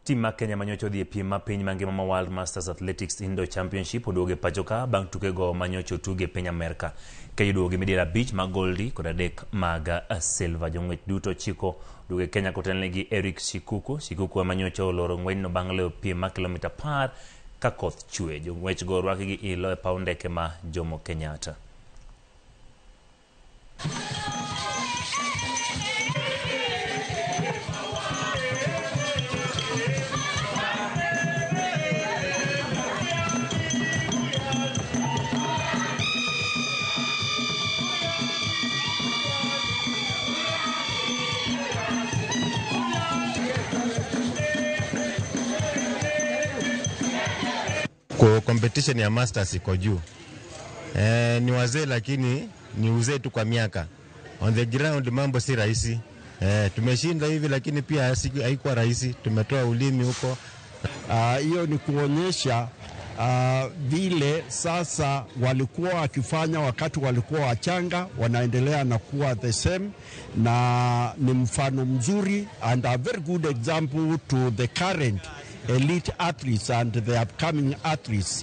Tim mar Kenya manyocha odhi e piem ma piny mangima ma World Masters Athletics Indoor Championship oduogo e pacho ka bang' tukego manyocha otuge e piny Amerka. Kenya oduogo gi midila 5 mag goldi kod 3 mag silver. Jong'wech duto 9 oduogo e Kenya kotelnegi gi Eric Shikuku. Shikuku ema nyocha oloro ng'wechno bang' loyo piem mar kilomita 10 ka koth chwe. Jong'wechgo orwaki gi ilo e paw ndeke ma Jomo Kenyatta. Kwa competition ya masters iko juu. Ni wazee lakini ni uzee tu kwa miaka. On the ground mambo si rahisi. Tumeshinda hivi lakini pia haikuwa rahisi. Tumetoa ulimi huko. Hiyo ni kuonyesha vile sasa walikuwa wakifanya wakati walikuwa wachanga, wanaendelea na kuwa the same, na ni mfano mzuri and a very good example to the current elite athletes and the upcoming athletes.